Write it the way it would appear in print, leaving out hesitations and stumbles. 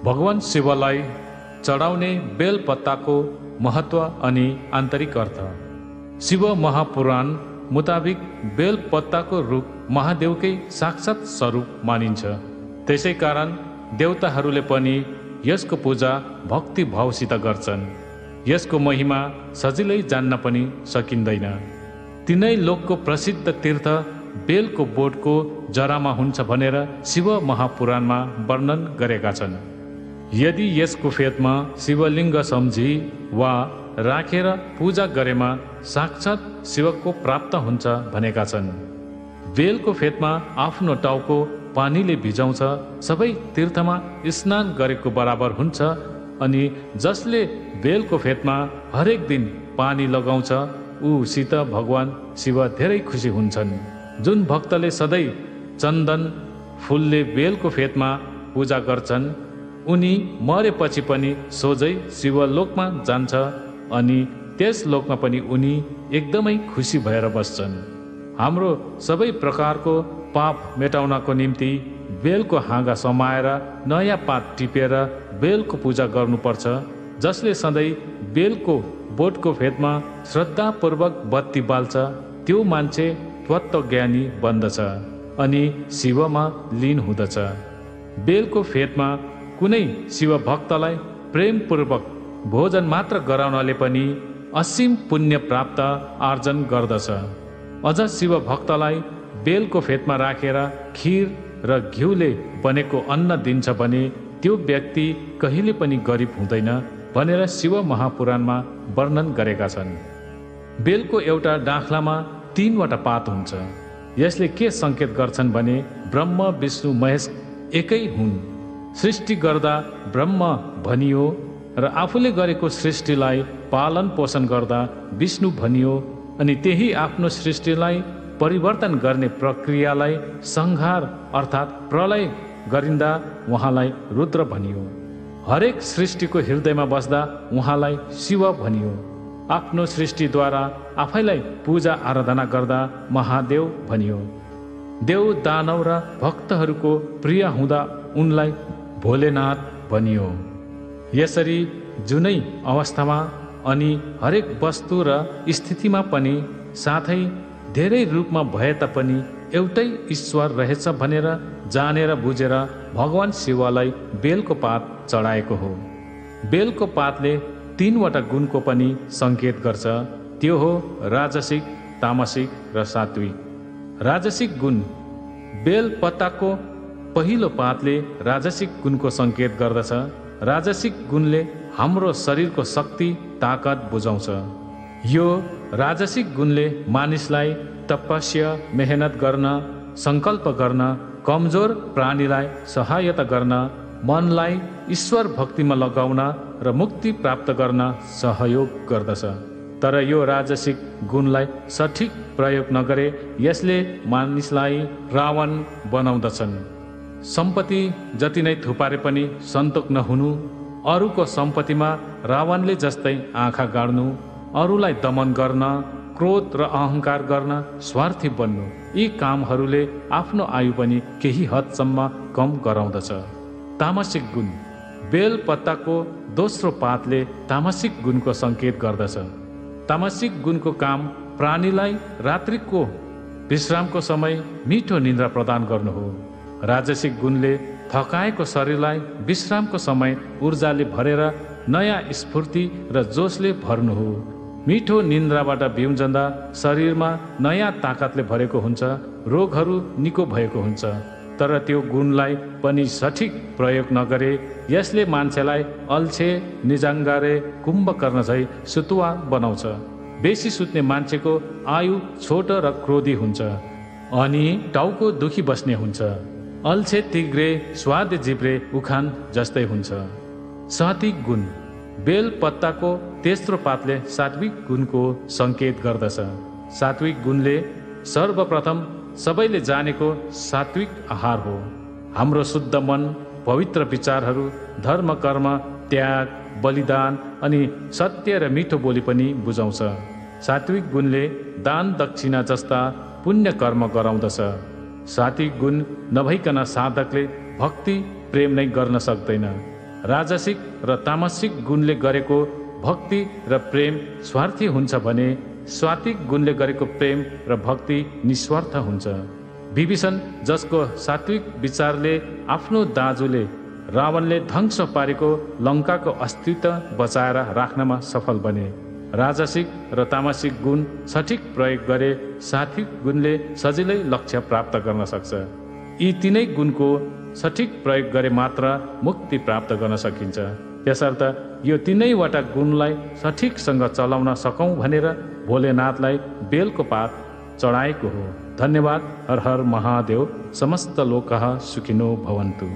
भगवान शिवलाई चढाउने बेलपत्ताको महत्व अनि आन्तरिक अर्थ। शिव महापुराण मुताबिक बेलपत्ताको रुख महादेवकै साक्षात स्वरूप मानिन्छ। त्यसै कारण देवताहरूले पनि यसको पूजा भक्ति भावसित गर्छन्। यसको महिमा सजिलै जान्न पनि सकिँदैन। तिनै लोकको प्रसिद्ध तीर्थ बेलको बोटको जरामा हुन्छ भनेर शिव महापुराणमा वर्णन गरेका छन्। यदि यसको फेदमा शिवलिङ्ग सम्झी वा राखेर पूजा गरेमा साक्षात शिवको प्राप्त हुन्छ भनेका छन्। बेलको फेदमा आफ्नो टाउको पानीले भिजाउँछ सबै तीर्थमा स्नान गरेको बराबर हुन्छ। अनि जसले बेलको फेदमा हरेक दिन पानी लगाउँछ ऊसित भगवान शिव धेरै खुसी हुन्छन्। जुन भक्तले सधैँ चन्दन फुलले बेलको फेदमा पूजा गर्छन् उनी मरेपछि पनि सोझै शिवलोकमा जान्छ अनि त्यस लोकमा पनि उनी एकदमै खुसी भएर बस्छन्। हाम्रो सबै प्रकारको पाप मेटाउनको निम्ति बेलको हाँगा समाएर नयाँ पात टिपेर बेलको पूजा गर्नुपर्छ। जसले सधैँ बेलको बोटको फेदमा श्रद्धापूर्वक बत्ती बाल्छ त्यो मान्छे तत्त्वज्ञानी बन्दछ अनि शिवमा लीन हुँदछ। बेलको फेदमा कुनै शिव भक्तलाई प्रेमपूर्वक भोजन मात्र गराउनाले पनि असीम पुण्य प्राप्त आर्जन गर्दछ। अझ शिव भक्तलाई बेलको फेदमा राखेर खिर र घिउले बनेको अन्न दिन्छ भने त्यो व्यक्ति कहिले पनि गरिब हुँदैन भनेर शिव महापुराणमा वर्णन गरेका छन्। बेलको एउटा डाँख्लामा 3वटा पात हुन्छ। यसले के सङ्केत गर्छन् भने ब्रह्म विष्णु महेश एकै हुन्। सृष्टि गर्दा ब्रह्म भनियो र आफूले गरेको सृष्टिलाई पालन पोषण गर्दा विष्णु भनियो अनि त्यही आफ्नो सृष्टिलाई परिवर्तन गर्ने प्रक्रियालाई संहार अर्थात् प्रलय गरिँदा उहाँलाई रुद्र भनियो। हरेक सृष्टिको हृदयमा बस्दा उहाँलाई शिव भनियो। आफ्नो सृष्टिद्वारा आफैलाई पूजा आराधना गर्दा महादेव भनियो। देव दानव र भक्तहरूको प्रिय हुँदा उनलाई भोलेनाथ भनियो। यसरी जुनै अवस्थामा अनि हरेक वस्तु र स्थितिमा पनि साथै धेरै रूपमा भए तापनि एउटै ईश्वर रहेछ भनेर जानेर बुझेर भगवान शिवलाई बेलको पात चढाएको हो। बेलको पातले 3वटा गुणको पनि सङ्केत गर्छ। त्यो हो राजसिक, तामसिक र सात्विक। राजसिक गुण बेल पत्ताको पहिलो पातले राजसिक गुणको सङ्केत गर्दछ। राजसिक गुणले हाम्रो शरीरको शक्ति ताकत बुझाउँछ। यो राजसिक गुणले मानिसलाई तपस्या मेहनत गर्न, सङ्कल्प गर्न, कमजोर प्राणीलाई सहायता गर्न, मनलाई ईश्वर भक्तिमा लगाउन र मुक्ति प्राप्त गर्न सहयोग गर्दछ। तर यो राजसिक गुणलाई सठिक प्रयोग नगरे यसले मानिसलाई रावण बनाउँदछन्। सम्पत्ति जति नै थुपारे पनि सन्तोक नहुनु, अरूको सम्पत्तिमा रावणले जस्तै आँखा गाड्नु, अरूलाई दमन गर्न, क्रोध र अहङ्कार गर्न, स्वार्थी बन्नु, यी कामहरूले आफ्नो आयु पनि केही हदसम्म कम गराउँदछ। तामसिक गुण बेल पत्ताको दोस्रो पातले तामसिक गुणको सङ्केत गर्दछ। तामसिक गुणको काम प्राणीलाई रात्रिको विश्रामको समय मिठो निद्रा प्रदान गर्नु हो। राजसिक गुणले थकाएको शरीरलाई विश्रामको समय ऊर्जाले भरेर नयाँ स्फूर्ति र जोसले भर्नु हो। मिठो निन्द्राबाट बिउजन्दा शरीरमा नयाँ ताकतले भरेको हुन्छ, रोगहरू निको भएको हुन्छ। तर त्यो गुणलाई पनि सठिक प्रयोग नगरे यसले मान्छेलाई अल्छे, निजाङ्गारे, कुम्भकर्ण झै सुतुवा बनाउँछ। बेसी सुत्ने मान्छेको आयु छोटो र क्रोधी हुन्छ अनि टाउको दुखी बस्ने हुन्छ। अल्छे तिग्रे, स्वाद जिब्रे, उखान जस्तै हुन्छ। सात्विक गुण बेल पत्ताको तेस्रो पातले सात्विक गुणको सङ्केत गर्दछ। सात्विक गुणले सर्वप्रथम सबैले जानेको सात्विक आहार हो। हाम्रो शुद्ध मन, पवित्र विचारहरू, धर्म, कर्म, त्याग, बलिदान अनि सत्य र मिठो बोली पनि बुझाउँछ। सात्विक गुणले दान दक्षिणा जस्ता पुण्य कर्म गराउँदछ। सात्विक गुण नभइकन साधकले भक्ति प्रेम नै गर्न सक्दैन। राजसिक र तामसिक गुणले गरेको भक्ति र प्रेम स्वार्थी हुन्छ भने सात्विक गुणले गरेको प्रेम र भक्ति निस्वार्थ हुन्छ। विभीषण जसको सात्विक विचारले आफ्नो दाजुले रावणले ध्वंस पारेको लङ्काको अस्तित्व बचाएर राख्नमा सफल बने। राजसिक र तामसिक गुण सठिक प्रयोग गरे सात्विक गुणले सजिलै लक्ष्य प्राप्त गर्न सक्छ। यी तीनै गुणको सठिक प्रयोग गरे मात्र मुक्ति प्राप्त गर्न सकिन्छ। त्यसर्थ यो तीनैवटा गुणलाई सठिकसँग चलाउन सकौँ भनेर भोलेनाथलाई बेलको पात चढाएको हो। धन्यवाद। हर हर महादेव। समस्त लोकः सुखिनो भवन्तु।